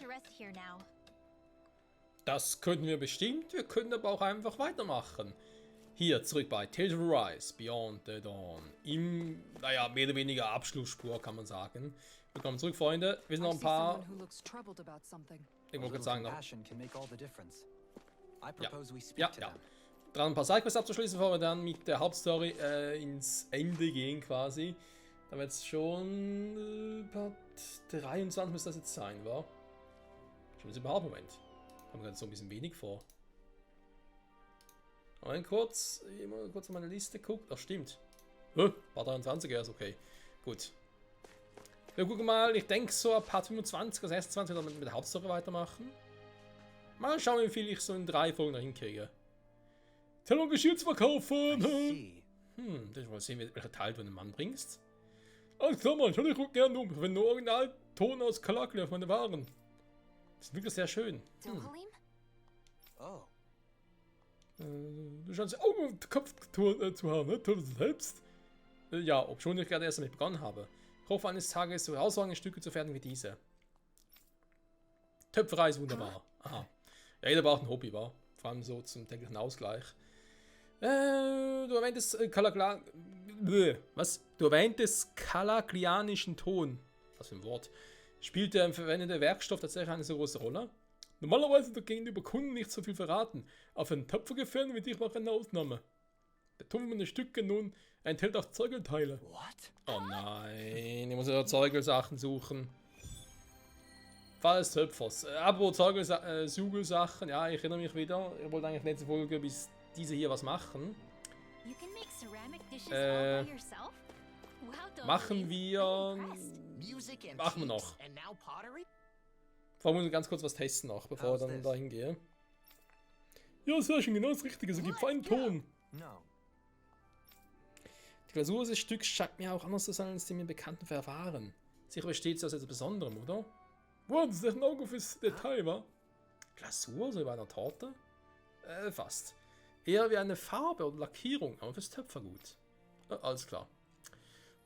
to rest here now. Das könnten wir bestimmt, wir können aber auch einfach weitermachen. Hier, zurück bei Tales of Arise, Beyond the Dawn. Im, naja, mehr oder weniger Abschlussspur, kann man sagen. Willkommen zurück, Freunde. Wir sind noch ein paar... Ich wollte gerade sagen, noch... Ja. Dran ein paar Sidequests abzuschließen, bevor wir dann mit der Hauptstory ins Ende gehen, quasi. Da wird es schon... Part 23 müsste das jetzt sein, wa? Schon das überhaupt, Moment. Kommt mir gerade so ein bisschen wenig vor. Moment, kurz auf meine Liste guckt. Ach, stimmt. Part 23, ja, ist okay. Gut. Wir gucken mal, ich denke so ab Part 25, also 26 dann mit der Hauptstory weitermachen. Mal schauen, wie viel ich so in 3 Folgen dahin kriege. Teller Geschirr zu verkaufen! Das ist mal sehen, welcher Teil du einem Mann bringst. Alles klar, Mann, schau dich gerne um. Wenn nur Originalton aus Kalakli auf meine Waren. Das ist wirklich sehr schön. Du scheinst Augen auf den Kopf zu haben, ne? Toll selbst. Ja, obschon ich gerade erst damit begonnen habe. Ich hoffe, eines Tages so herausragende Stücke zu fertigen wie diese. Töpferei ist wunderbar. Aha. Ja, jeder braucht ein Hobby, war. Vor allem so zum täglichen Ausgleich. Du erwähntest Du erwähntest kalaklianischen Ton. Was für ein Wort. Spielt der verwendete Werkstoff tatsächlich eine so große Rolle? Normalerweise gegenüber Kunden nicht so viel verraten. Auf einen Töpfergefährten wie dich mache eine Ausnahme. Der Turm meiner Stücke nun enthält auch Zeugelteile. What? Oh nein, ich muss ja Zeugelsachen suchen. Fall des Töpfers. Aber Zeugelsachen, ja, ich erinnere mich wieder. Ich wollte eigentlich letzte Folge bis diese hier was machen. Machen wir noch. Vor allem ganz kurz was testen noch, bevor ich dann dahin gehe. Ja, sehr schön, genau das Richtige, so gibt feinen Ton. Die Glasur des Stücks scheint mir auch anders zu sein als die mir bekannten Verfahren. Sicher besteht sie aus etwas Besonderem, oder? Wow, das ist ein Auge fürs Detail, wa? Glasur, so wie bei einer Torte? Fast. Eher wie eine Farbe oder Lackierung, aber fürs Töpfergut. Alles klar.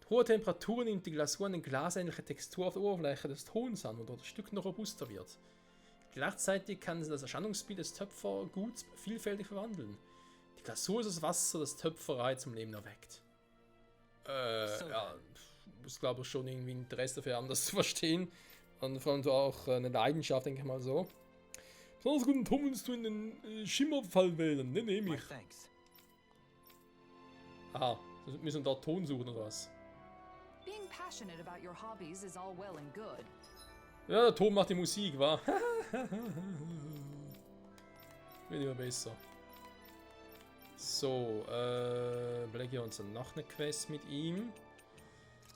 Hohe Temperatur nimmt die Glasur eine glasähnliche Textur auf der Oberfläche des Tons an, wodurch das Stück noch robuster wird. Gleichzeitig kann sie das Erscheinungsbild des Töpferguts vielfältig verwandeln. Die Glasur ist das Wasser, das Töpferei zum Leben erweckt. Ja, ich muss glaube ich schon irgendwie Interesse dafür haben, das zu verstehen. Und vor allem so auch eine Leidenschaft, denke ich mal so. Besonders guten Ton willst du in den Schimmerfall wählen, ne, nehme ich. Aha, wir müssen dort Ton suchen oder was? Ja, der Ton macht die Musik, wa? Wird immer besser. So, belegen wir uns dann noch eine Quest mit ihm.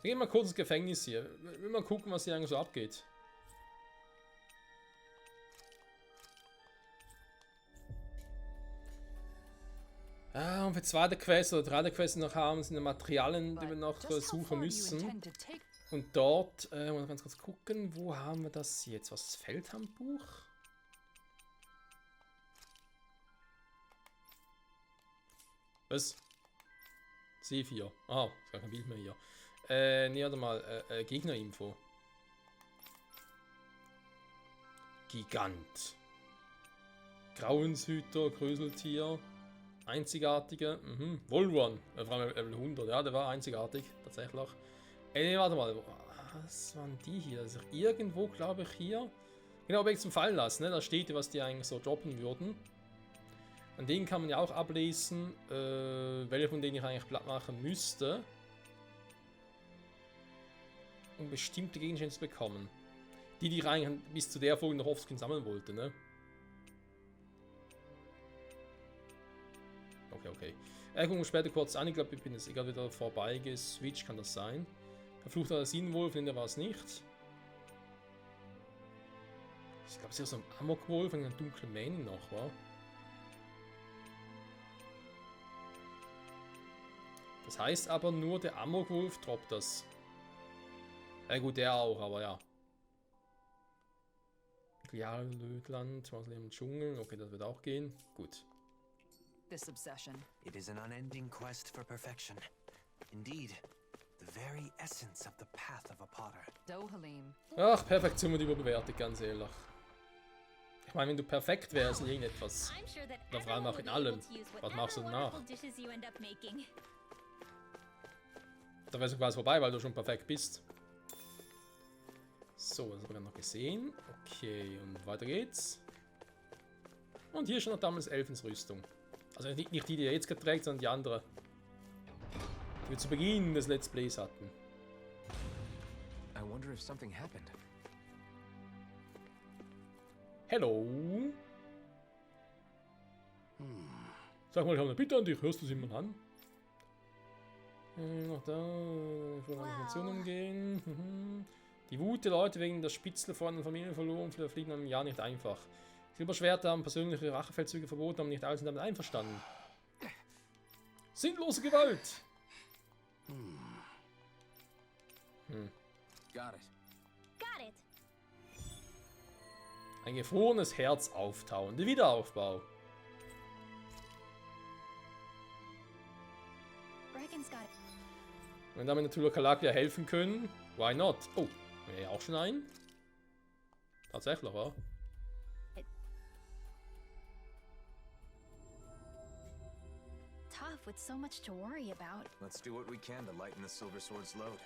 Wir gehen mal kurz ins Gefängnis hier. Wir will mal gucken, was hier eigentlich so abgeht. Ah, und für zweite Quest oder dritte Quest noch haben, sind die Materialien, die wir noch suchen müssen. Und dort, mal ganz kurz gucken, wo haben wir das jetzt? Was ist das Feldhandbuch? Was? C4. Ah, ist gar kein Bild mehr hier. Nee, warte mal. Gegnerinfo. Gigant. Grauenshüter, Gröseltier. Einzigartige. Volrun. Vor allem Level 100. Ja, der war einzigartig. Tatsächlich. Nee, warte mal. Was waren die hier? Also irgendwo, glaube ich, hier. Genau, Objekt zum Fallen lassen. Ne? Da steht ja, was die eigentlich so droppen würden. An denen kann man ja auch ablesen, welche von denen ich eigentlich platt machen müsste. Um bestimmte Gegenstände zu bekommen. Die ich eigentlich bis zu der Folge noch offscreen sammeln wollte, ne? Okay. Gucken wir später kurz an. Ich glaube, ich bin jetzt egal wieder vorbei geswitcht, kann das sein? Verfluchter Asinenwolf, den war es nicht. Ich glaube, es ist ja so ein Amokwolf, eine dunkle Mähne noch, wa? Das heißt aber nur, der Amokwolf droppt das. Gut, der auch, aber ja. Lötland, im Dschungel. Okay, das wird auch gehen. Gut. This obsession. It is an unending quest for perfection. Indeed, the very essence of the path of a potter. Ach, Perfektion wird überbewertet, ganz ehrlich. Ich meine, wenn du perfekt wärst in irgendetwas, I'm sure that oder vor allem auch in everyone will allem, be able to use was whatever machst du danach? wonderful dishes you end up making. Da wärst du quasi vorbei, weil du schon perfekt bist. So, das haben wir noch gesehen. Okay, und weiter geht's. Und hier ist schon noch damals Elfensrüstung. Also nicht die er jetzt trägt, sondern die andere. Die wir zu Beginn des Let's Plays hatten. I wonder if something happened. Hello. Sag mal, ich habe eine Bitte an dich. Hörst du sie mal an? Noch da. Von der Information umgehen. Die Wut der Leute wegen der Spitzel vor einer Familie verloren fliegen einem Jahr nicht einfach. Silberschwerter haben persönliche Rachefeldzüge verboten, aber nicht alle sind damit einverstanden. Sinnlose Gewalt! Got it. Got it. Ein gefrorenes Herz auftauen. Der Wiederaufbau. Bracken's got it. Wenn damit natürlich Kalakia helfen können, why not? Oh, ja auch schon ein. Tatsächlich, ja. Tough with so much to worry about. Let's do what we can to lighten the Silver Sword's load.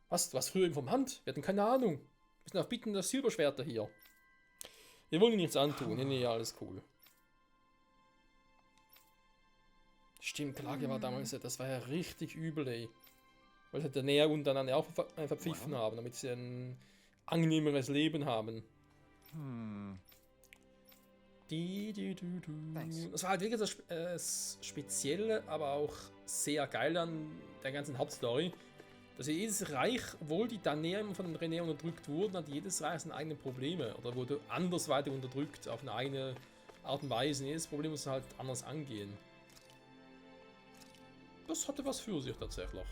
Was früher Informant? Wir hatten keine Ahnung. Wir sind auf Bitten der Silberschwerter hier. Wir wollen ihnen nichts antun. Nee, ja, alles cool. Stimmt, Klage war damals, das war ja richtig übel, ey. Weil sie der Näher untereinander auch verpfiffen haben, damit sie ein angenehmeres Leben haben. Thanks. Das war halt wirklich das Spezielle, aber auch sehr geil an der ganzen Hauptstory. Dass jedes Reich, obwohl die Danäer immer von den René unterdrückt wurden, hat jedes Reich seine eigenen Probleme. Oder wurde andersweitig unterdrückt, auf eine eigene Art und Weise. Und jedes Problem muss halt anders angehen. Das hatte was für sich tatsächlich.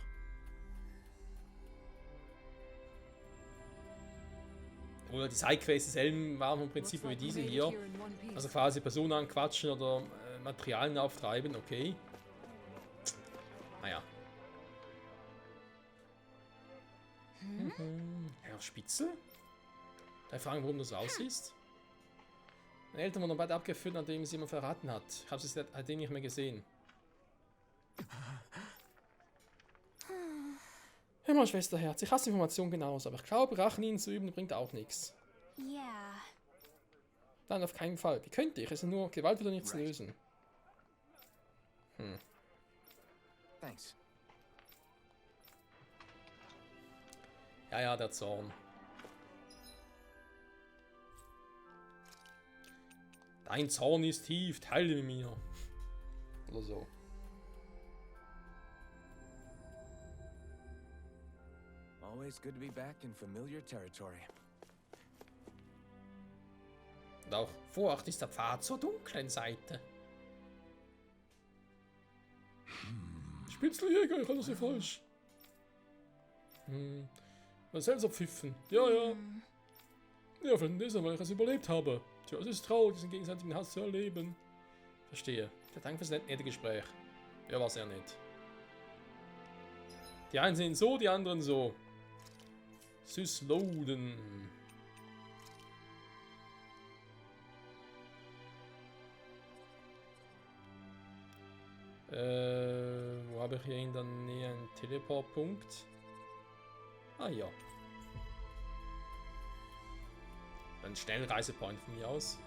Oder die Sidequests selben waren vom Prinzip wie diese hier. Also quasi Personen anquatschen oder Materialien auftreiben, okay. Naja. Herr Spitzel? Darf ich fragen, warum du so aussiehst? Meine Eltern wurden beide abgeführt, nachdem sie jemand verraten hat. Ich habe sie seitdem nicht mehr gesehen. Hör mal, Schwesterherz, ich hasse Informationen genauso, aber ich glaube, Rachen ihnen zu üben bringt auch nichts. Yeah. Nein, auf keinen Fall. Wie könnte ich? Es ist nur Gewalt würde nichts lösen. Thanks. Ja, der Zorn. Dein Zorn ist tief, teile mit mir. Oder so. Always good to be back in familiar territory. Und auch Vorsicht ist der Pfad zur dunklen Seite. Spitzeljäger, ich hatte sie falsch. Was selbst abpfiffen. Ja. Ja, für den Desert, weil ich es überlebt habe. Tja, es ist traurig, diesen gegenseitigen Hass zu erleben. Verstehe. Der Dank für das nette Gespräch. Ja, war sehr nett. Die einen sind so, die anderen so. Süßloden. Wo habe ich hier in der Nähe einen Teleportpunkt? Ah ja. Ein Schnellreisepoint von mir aus.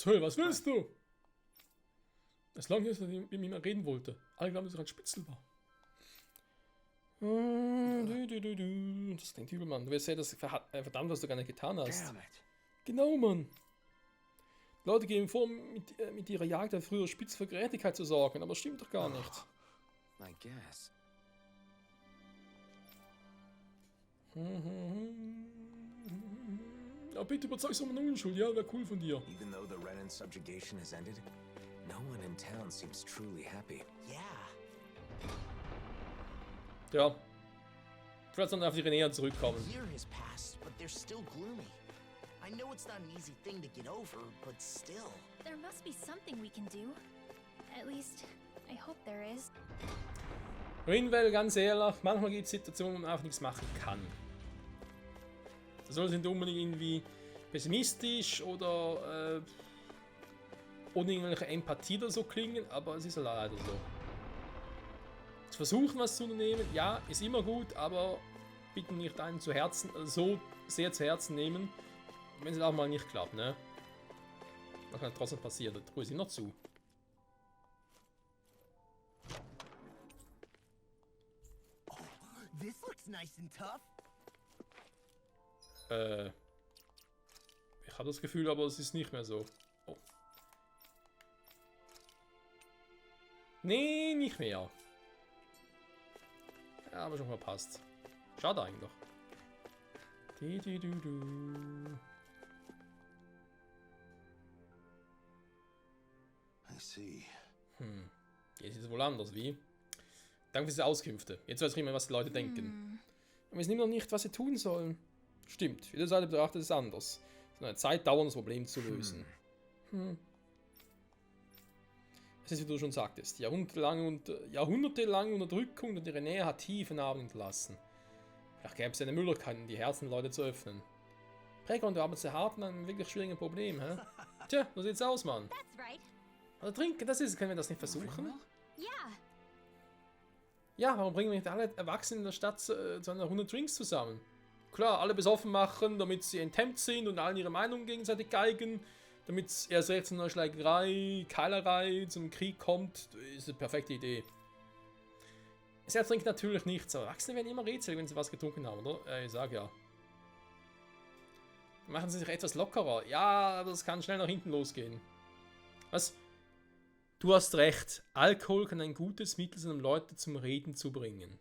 Was willst du? Es lange ist, dass ich mit mir reden wollte. Alle glauben, dass ich ein Spitzel war. Das klingt übel, Mann. Du wirst sehen, dass verdammt, was du gar nicht getan hast. Damn it. Genau, Mann. Die Leute gehen vor, mit ihrer Jagd auf früher Spitz für Gerechtigkeit zu sorgen, aber stimmt doch gar nicht. I guess. Ja, bitte überzeugst du meine Unschuld. Ja, wäre cool von dir. Even though the Renan subjugation has ended, No one in town seems truly happy. Yeah. Ja. Vielleicht sollen wir auf die Renea zurückkommen. Year has passed, but they're still gloomy. I know it's not an easy thing to get over, but still. There must be something we can do. At least, I hope there is. Rinwell, ganz ehrlich, manchmal gibt es Situationen, wo man einfach nichts machen kann. Das soll nicht unbedingt irgendwie pessimistisch oder ohne irgendwelche Empathie oder so klingen, aber es ist leider so. Zu versuchen, was zu unternehmen, ja, ist immer gut, aber bitte nicht einen zu Herzen, so sehr zu Herzen nehmen, wenn es auch mal nicht klappt, ne? Das kann trotzdem passieren, da tue ich noch zu. This looks nice and tough. Ich habe das Gefühl, aber es ist nicht mehr so. Oh. Nee, nicht mehr. Ja, aber schon verpasst. Schade eigentlich. I see. Jetzt ist es wohl anders, wie? Danke für diese Auskünfte. Jetzt weiß ich immer, was die Leute denken. Wir wissen immer noch nicht, was sie tun sollen. Stimmt, jede Seite betrachtet es anders. Es ist eine Zeit dauern, das Problem zu lösen. Es ist, wie du schon sagtest, jahrhundertelange Unterdrückung und ihre Nähe hat tiefe Narben hinterlassen. Vielleicht gäbe es eine Möglichkeit, die Herzen der Leute zu öffnen. Präger und du arbeitest sehr hart an einem wirklich schwierigen Problem, hä? Tja, so sieht's aus, Mann. That's right. Also trinken, das ist, können wir das nicht versuchen? Yeah. Ja, warum bringen wir nicht alle Erwachsenen in der Stadt zu einer Runde Drinks zusammen? Klar, alle besoffen machen, damit sie enthemmt sind und allen ihre Meinungen gegenseitig geigen, damit es erst recht zu einer Schlägerei, Keilerei, zum Krieg kommt, ist eine perfekte Idee. Sie trinkt natürlich nichts, aber Erwachsene werden immer rätselig, wenn sie was getrunken haben, oder? Ich sag ja. Machen sie sich etwas lockerer. Ja, aber das kann schnell nach hinten losgehen. Was? Du hast recht. Alkohol kann ein gutes Mittel sein, um Leute zum Reden zu bringen.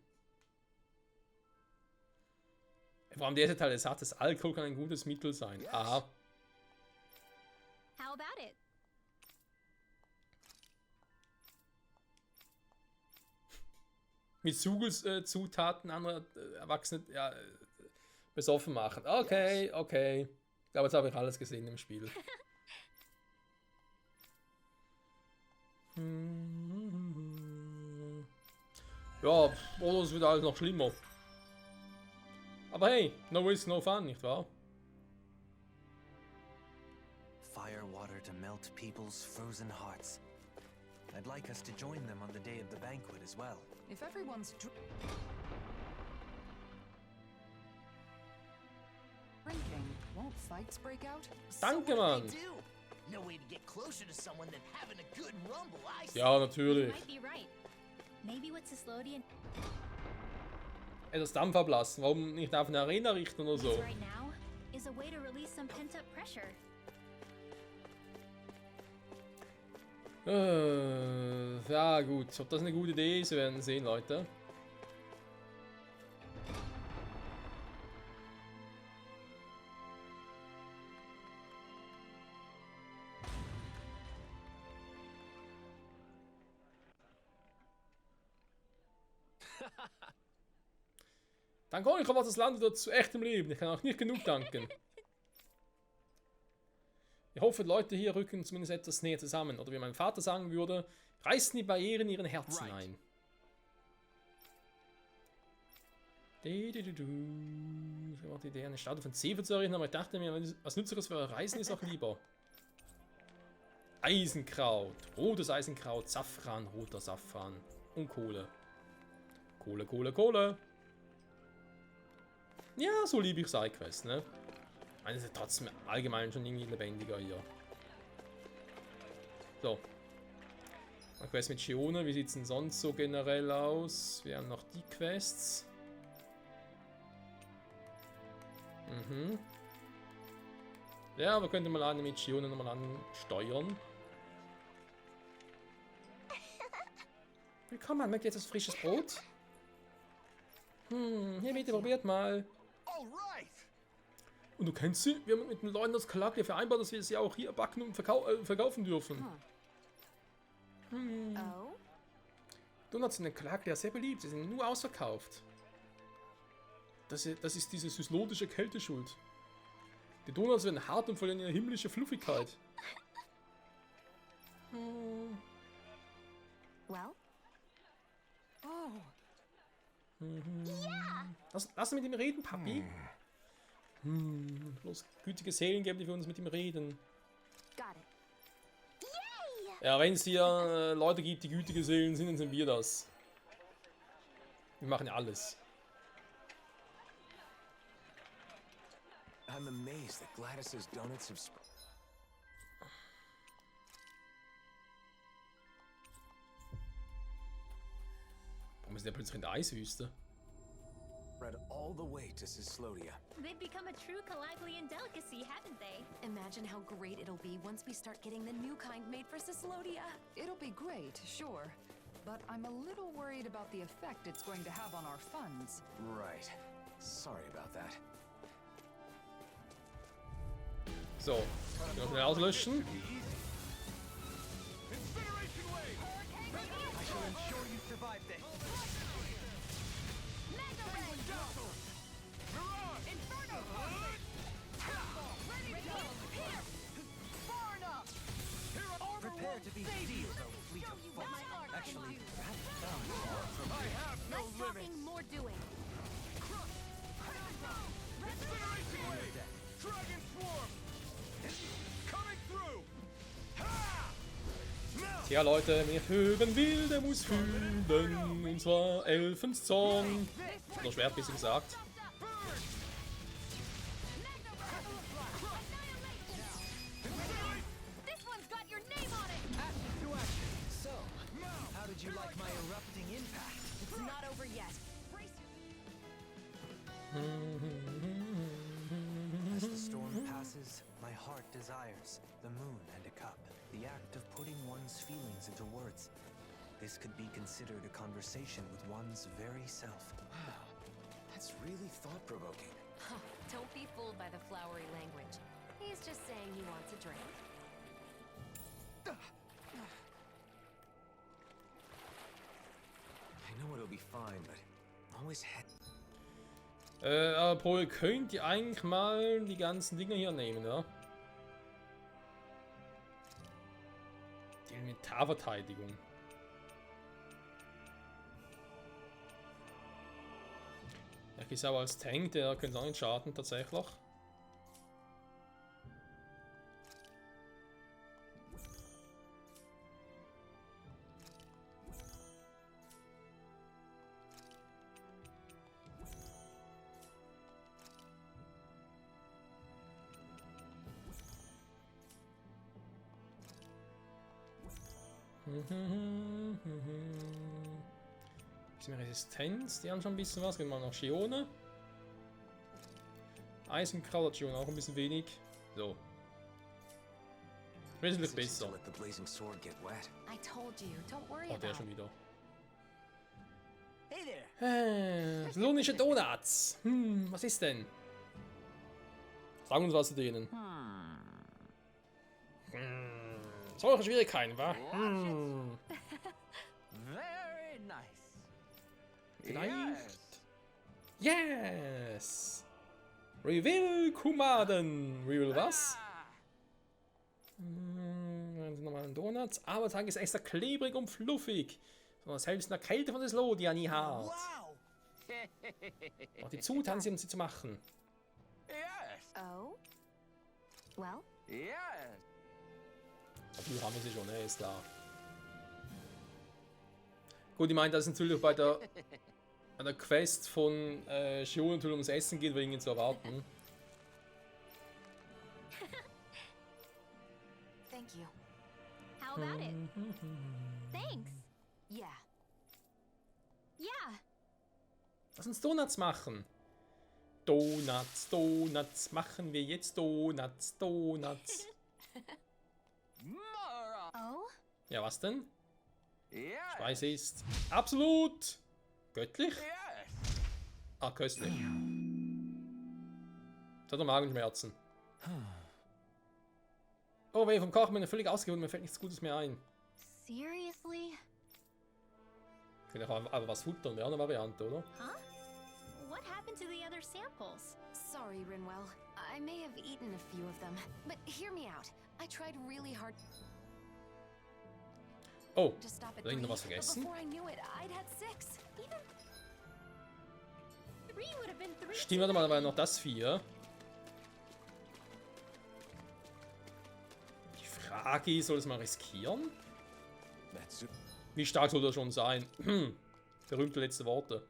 Vor allem der erste Teil des Satzes, Alkohol kann ein gutes Mittel sein. Aha. How about it? Mit Zutaten andere Erwachsene besoffen machen. Okay, okay. Ich glaube, jetzt habe ich alles gesehen im Spiel. Ja, oder es wird alles noch schlimmer. Aber hey, no risk, no fun, nicht wahr? Fire water to melt people's frozen hearts. I'd like us to join them on the day of the banquet as well. If everyone's drinking, won't fights break out? Danke, So what Mann. do they do? No way to get closer to someone than having a good rumble, I say. Ja, You natürlich. might be right. Maybe with Cislodian Etwas Dampf ablassen. Warum nicht auf eine Arena richten oder needs so? right now is a way to release some pent-up pressure. Ja gut, ob das eine gute Idee ist, wir werden sehen, Leute. Danke euch, was das Land wieder zu echtem Leben. Ich kann auch nicht genug danken. Ich hoffe, die Leute hier rücken zumindest etwas näher zusammen. Oder wie mein Vater sagen würde, reißen die Barrieren in ihren Herzen ein. Ich habe die Idee, eine Statue von Zephyrus zu errichten, aber ich dachte mir, was Nützliches für Reisen ist auch lieber. Eisenkraut, rotes Eisenkraut, Safran, roter Safran und Kohle. Kohle, Kohle, Kohle. Ja, so liebe ich Sidequests, ne? Eine ist ja trotzdem allgemein schon irgendwie lebendiger hier. So. Eine Quest mit Shione, wie sieht es denn sonst so generell aus? Wir haben noch die Quests. Ja, aber könnte mal eine mit Shione nochmal ansteuern. Willkommen, mögt ihr jetzt das frisches Brot? Hier bitte, probiert mal. All right. Und du kennst sie? Wir haben mit den Leuten aus Kalaklia vereinbart, dass wir sie auch hier backen und verkaufen dürfen. Oh? Donuts sind in Calaglia sehr beliebt, sie sind nur ausverkauft. Das ist diese syslodische Kälte schuld. Die Donuts werden hart und verlieren ihre himmlische Fluffigkeit. Well? Oh, Lass mit ihm reden, Papi. Bloß gütige Seelen geben, die für uns mit ihm reden. Got it. Ja, wenn es hier Leute gibt, die gütige Seelen sind, dann sind wir das. Wir machen ja alles. I'm amazed that Gladys's donuts have spread Warum ist der plötzlich in der Eiswüste? all the way to Sislodia. They've become a true Calaglian delicacy, haven't they? imagine how great it'll be once we start getting the new kind made for Sislodia. It'll be great, sure. But I'm a little worried about the effect it's going to have on our funds. Right. Sorry about that. So, noch schnell auslöschen. I shall ensure you survive this. Prepare to be sealed, O fleet of foes. Actually, that sounds far from Less talking, more doing. Tja Leute, wir hören will, der muss fühlen, und zwar Elfens Zorn. Oder Schwert, bisschen gesagt. This one's got your name on it! to action. So, how did you like my erupting impact? It's not over yet. As the storm passes, my heart desires the moon and a cup. The act of putting one's feelings into words. This could be considered a conversation with one's very self. Wow. That's really thought-provoking. Don't be fooled by the flowery language. He's just saying he wants a drink. I know it'll be fine, but I'm always Apropos, ihr könnt ihr eigentlich mal die ganzen Dinger hier nehmen, ja? Die Elementarverteidigung. Ja, ich aber als Tank, der könnte auch nicht schaden, tatsächlich. Bisschen Resistenz, die haben schon ein bisschen was. Gehen wir mal nach Schione. Eisenkraut Schione auch ein bisschen wenig. So. Wesentlich hesitant to besser. let the blazing sword get wet. I told you, don't worry Oh, der about schon it. wieder. Hey there! Lunische Donuts. Was ist denn? Sag uns was zu denen. Solche Schwierigkeiten, wa? Very nice. Vielleicht. Yes! Reveal Kumaden. Reveal was? Normalen Donuts. Aber Tag ist extra klebrig und fluffig. Sondern selbst in der Kälte von Sislodia nie hart. Wow! Auch die Zutaten sind, um sie zu machen. Yes! Oh? Well? Yes! Natürlich haben wir sie schon, ne? Ist klar. Gut, ich meine, das ist natürlich bei der Quest von Shion natürlich ums Essen geht, wegen ihn zu erwarten. Thank you. How about it? Thanks. Yeah. Yeah. Lass uns Donuts machen. Donuts, Donuts, machen wir jetzt Donuts, Donuts. More! Oh? Ja, was denn? Yes! Speise ist absolut göttlich. Yes! Ah, köstlich. Das hat er Magenschmerzen. Oh weh, vom Kochen bin ich völlig ausgeholt, mir fällt nichts Gutes mehr ein. Seriously? Können auch einfach was futtern, wäre eine Variante, oder? Huh? What happened to the other samples? Sorry, Rinwell. I may have eaten a few of them. But hear me out. I tried really hard Oh, to stop at habe ich 3, noch was but vergessen? before I knew it, I'd had 6. Even 3 would have been 3. Stimmt, warte mal, da war ja noch das 4. Die Frage ist, soll es mal riskieren? That's it. Wie stark soll das schon sein? Berühmte letzte Worte.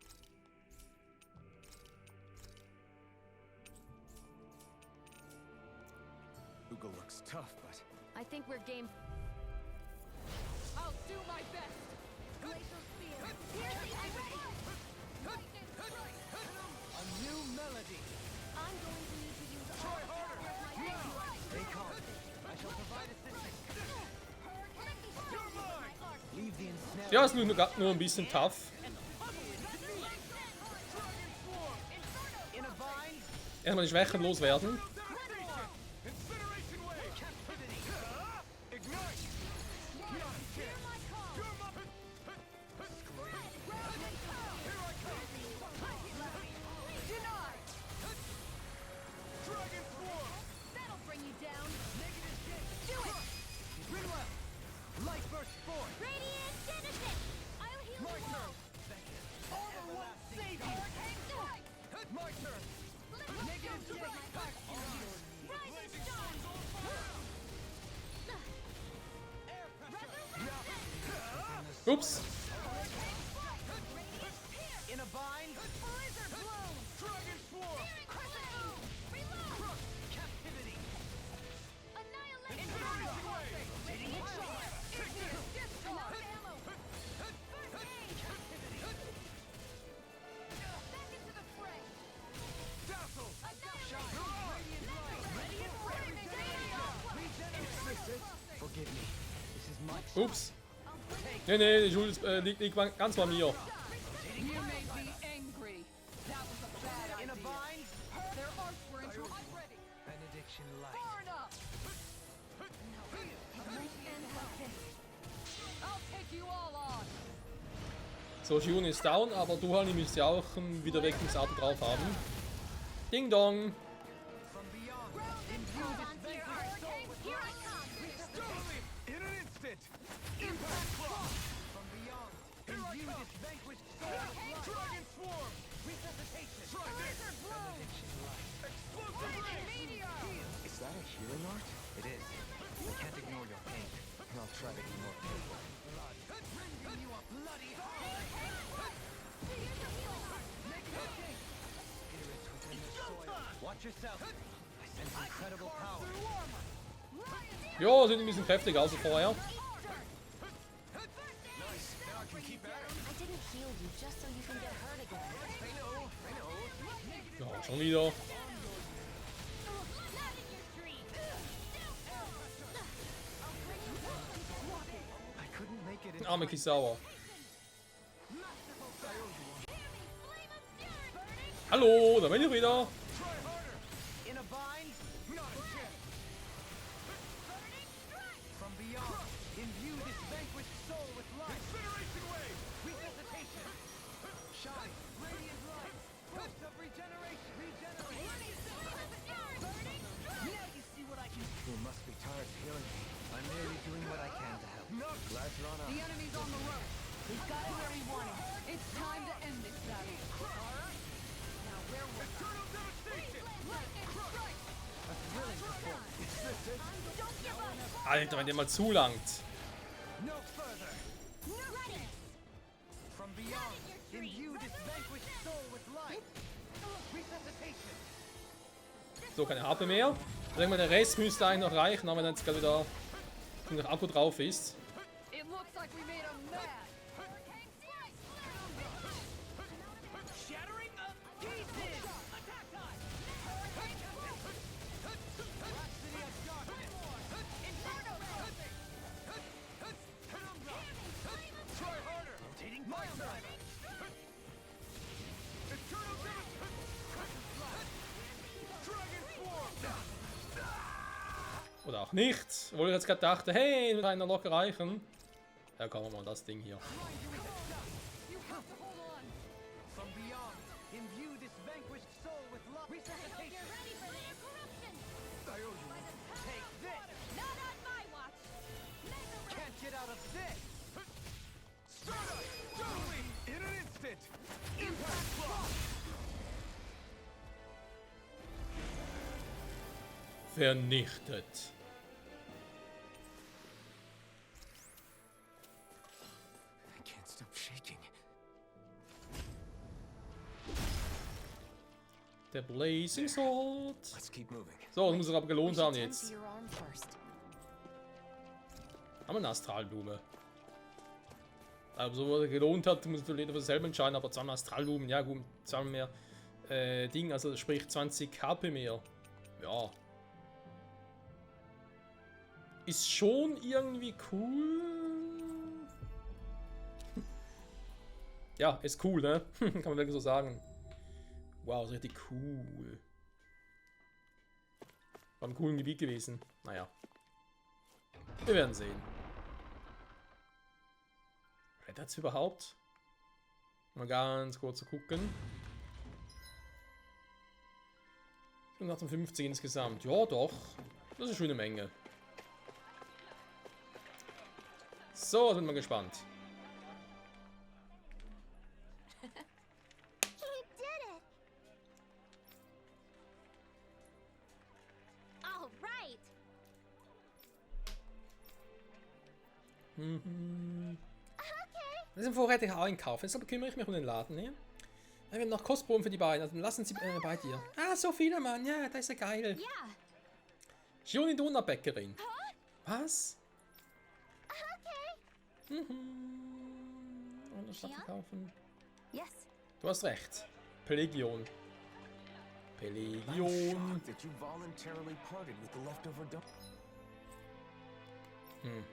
Ugo looks tough, but I think we're game. I'll do my best. Glacial spear. Seriously, I'm ready. A new melody. I'm going to need to use all the power of my brain. Stay calm. I shall provide assistance. Leave the ensnare. Ja, ist nur ein bisschen tough. In a vine. Erstmal die Schwächen loswerden. That'll bring you down. Light burst forth. Radiant Genesis! I'll heal My you all. turn. Armor won't save you. My turn. Negative jetpack onward. Rising Storm! Ups. In a vine. Blizzard Bloom! Dragon swarm. Reload! Captivity. Annihilation! Forgive me. This is my Ups. Nee, die Schuld liegt ganz bei mir. You made me angry. That was a bad in a idea. vine. Their arts were into I'm ready. Benediction light. Far enough. I'll take you all on. So, June ist down, aber du, Hani, müsst ja auch ein Wiederweckungsauto drauf haben. Ding Dong. From beyond. Hold on to your hurricanes! Here I come! in an instant. Impact cross. From beyond. Imbue this vanquished soul with light. Dragon swarm. Resuscitation. Blizzard Bloom! Benediction light. Explosive ray. Is that a healing art? It is. I can't ignore your pain. I'll try to be more careful. Blood. Bringing you a bloody Spirits within the soil. Watch yourself. I sense incredible power. Ja, sind ein bisschen kräftiger als vorher. I didn't heal you just so you can get hurt again. Ja, schon wieder. I couldn't make it in. Arme Kisawa. Hallo, da bin ich wieder. In a vine. Not a chance. From beyond. Imbue this vanquished soul with light. Incineration wave. Resuscitation. Shine. Radiant light. Pulse of regeneration. Now you see what I can do. You must be tired of healing me. I'm merely doing what I can to help. Glad you're on The enemy's on the road. He's got it where he wanted. It's time to end this battle. Now where will Eternal devastation. Alter, wenn der mal zulangt. No further. From beyond. Imbue this vanquished soul with light. Resuscitation. So, keine HP mehr. Ich denke mal, der Rest müsste eigentlich noch reichen, aber wenn jetzt gerade wieder der Akku drauf ist. It looks like we made him mad. Shattering of pieces. Attack time. Velocity of darkness. Inferno. Try harder. Rotating fire driver. Eternal devastation. Dragon swarm. Oder auch nicht. Obwohl ich jetzt gerade dachte, hey, wird einer locker reichen. Ja, kann man mal das Ding hier. You have to hold on. From beyond, imbue this vanquished soul with love. Resuscitation. ready for the corruption! I owe you. Take this. Not on my watch! Can't get out of this. Stardust. Totally. In an instant. Impact block. Vernichtet. I can't stop shaking. Der Blazing Sword. Let's keep moving. So, das muss sich aber We gelohnt should haben tend to jetzt. your arm first. Haben wir eine Astralblume. Aber so was er gelohnt hat, muss du jeder für selber entscheiden. Aber 2 Astralblumen, ja gut, 2 mehr Ding, also sprich 20 HP mehr. Ja. Ist schon irgendwie cool. Ja, ist cool, ne? Kann man wirklich so sagen. Wow, ist richtig cool. War ein cooles Gebiet gewesen. Naja. Wir werden sehen. Rettert's überhaupt? Mal ganz kurz zu gucken. 58 insgesamt. Ja, doch. Das ist schon eine Menge. So, sind wir gespannt. He did it! All right! Wir sind vorrätig einkaufen. Deshalb kümmere ich mich um den Laden hier. Wir haben noch Kostproben für die beiden. Also lassen sie bei dir. Ah, so viele, Mann. Ja, das ist ja geil. Yeah! Shioni Donutbäckerin. Was? Okay! Und Sachen Ja? kaufen. Yes. Du hast recht. Pelagion. I'm Pelagion. shocked that you voluntarily parted with the leftover dough. Hm.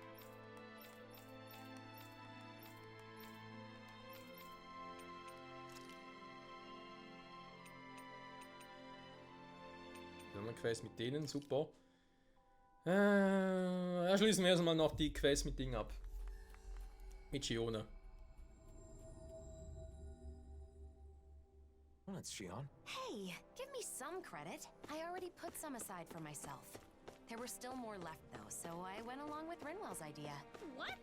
Dann haben wir Quest mit denen, super. Ja, schließen wir erstmal noch die Quest mit Ding ab. Mit Shione. Well, it's Shion. Hey, give me some credit. I already put some aside for myself. There were still more left though, so I went along with Rinwell's idea. What?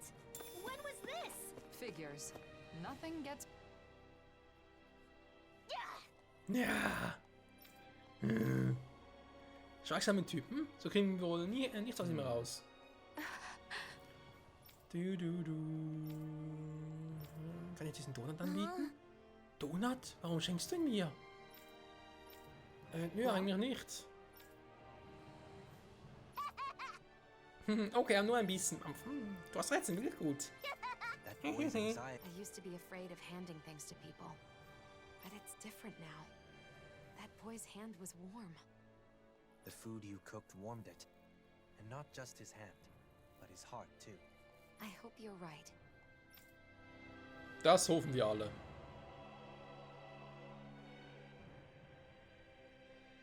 When was this? Figures. Nothing gets Ja. Schweigsamen Typen. So kriegen wir wohl nie, nichts aus ihm raus. Kann ich diesen Donut anbieten? Donut? Warum schenkst du ihn mir? Nö, eigentlich nicht. Okay, nur ein bisschen. Du hast recht, sind wirklich gut. That boy's anxiety. I used to be afraid of handing things to people. But it's different now. That boy's hand was warm. The food you cooked warmed it. And not just his hand, but his heart too. I hope you're right. Das hoffen wir alle.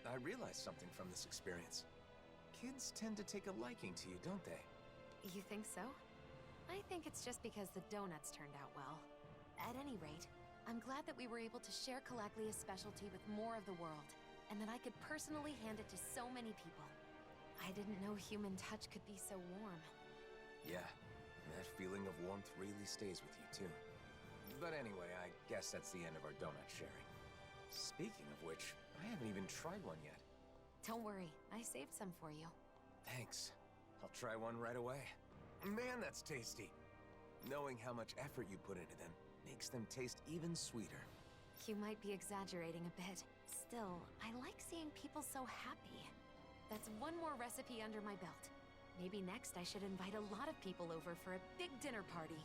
I realized something from this experience. Kids tend to take a liking to you, don't they? You think so? I think it's just because the donuts turned out well. At any rate, I'm glad that we were able to share Calaglia's specialty with more of the world, and that I could personally hand it to so many people. I didn't know human touch could be so warm. Yeah, and that feeling of warmth really stays with you too. But anyway, I guess that's the end of our donut sharing. Speaking of which, I haven't even tried one yet. Don't worry, I saved some for you. Thanks. I'll try one right away. Man, that's tasty. Knowing how much effort you put into them makes them taste even sweeter. You might be exaggerating a bit. Still, I like seeing people so happy. That's one more recipe under my belt. Maybe next I should invite a lot of people over for a big dinner party.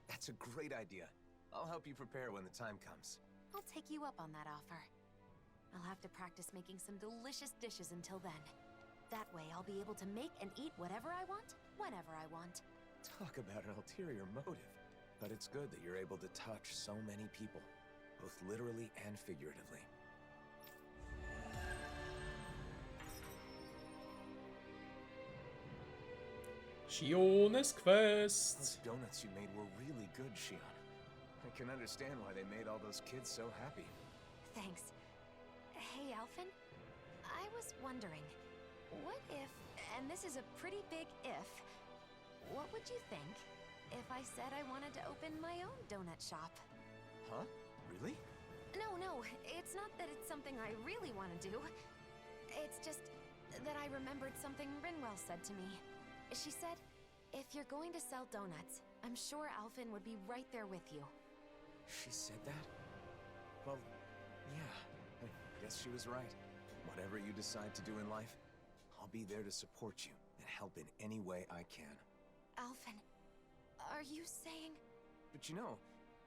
That's a great idea. I'll help you prepare when the time comes. I'll take you up on that offer. I'll have to practice making some delicious dishes until then. That way I'll be able to make and eat whatever I want, whenever I want. Talk about an ulterior motive. But it's good that you're able to touch so many people, both literally and figuratively. Shiones Quest. Those donuts you made were really good, Shion. I can understand why they made all those kids so happy. Thanks. Hey, Alphen? I was wondering, what if, and this is a pretty big if, what would you think if I said I wanted to open my own donut shop? Huh? Really? No, it's not that it's something I really want to do. It's just that I remembered something Rinwell said to me. She said, if you're going to sell donuts, I'm sure Alphen would be right there with you. She said that? Well, yeah, I guess she was right. Whatever you decide to do in life, I'll be there to support you and help in any way I can. Alphen, are you saying... But you know,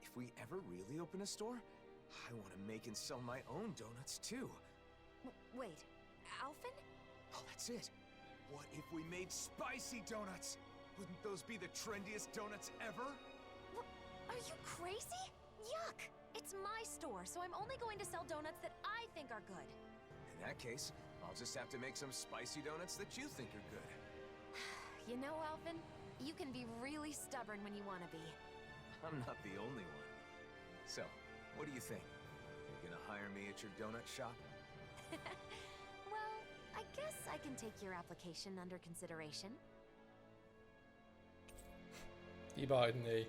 if we ever really open a store, I want to make and sell my own donuts too. Wait, Alphen? Oh, that's it. What if we made spicy donuts? Wouldn't those be the trendiest donuts ever? Are you crazy? Yuck! It's my store, so I'm only going to sell donuts that I think are good. In that case, I'll just have to make some spicy donuts that you think are good. You know, Alphen, you can be really stubborn when you want to be. I'm not the only one. So, what do you think? You gonna hire me at your donut shop? Well, I guess I can take your application under consideration. Die beiden, ey.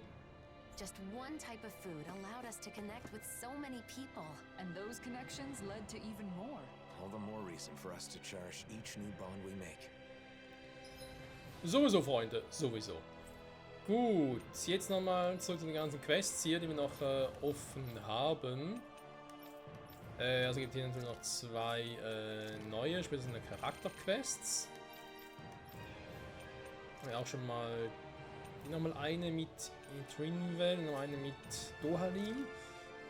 Just one type of food allowed us to connect with so many people. And those connections led to even more. All the more reason for us to cherish each new bond we make. Sowieso, Freunde, sowieso. Gut, jetzt nochmal zurück zu den ganzen Quests hier, die wir noch offen haben. Also gibt es hier natürlich noch 2 neue, spezielle Charakterquests. Haben wir auch schon mal. Nochmal eine mit Trinwell und noch eine mit Dohalim.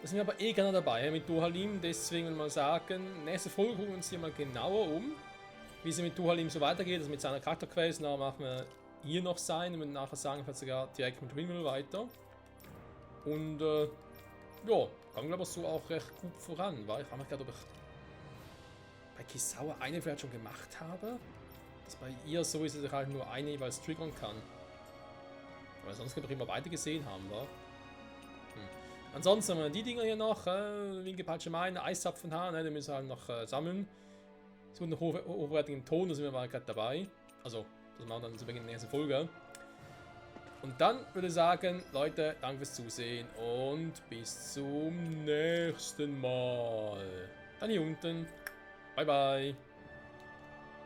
Da sind wir aber eh gerne dabei mit Dohalim, deswegen will ich mal sagen, nächste Folge gucken wir uns hier mal genauer um, wie es mit Dohalim so weitergeht, also mit seiner Charakterquest. Nachher machen wir hier noch sein und nachher sagen wir sogar direkt mit Trinwell weiter. Und ja, kann glaube ich so auch recht gut voran, weil ich frage mich gerade, ob ich bei Kisawa eine vielleicht schon gemacht habe, dass bei ihr so ist, dass ich halt nur eine jeweils triggern kann. Weil sonst können wir immer weiter gesehen haben, wa? Ansonsten haben wir die Dinger hier noch, Winkelpeitsche Meine, Eiszapfenhaar, ne, die müssen wir halt noch sammeln. So einen hochwertigen Ton, da sind wir mal gerade dabei. Also, das machen wir dann zu Beginn der nächsten Folge. Und dann würde ich sagen, Leute, danke fürs Zusehen und bis zum nächsten Mal. Dann hier unten. Bye bye.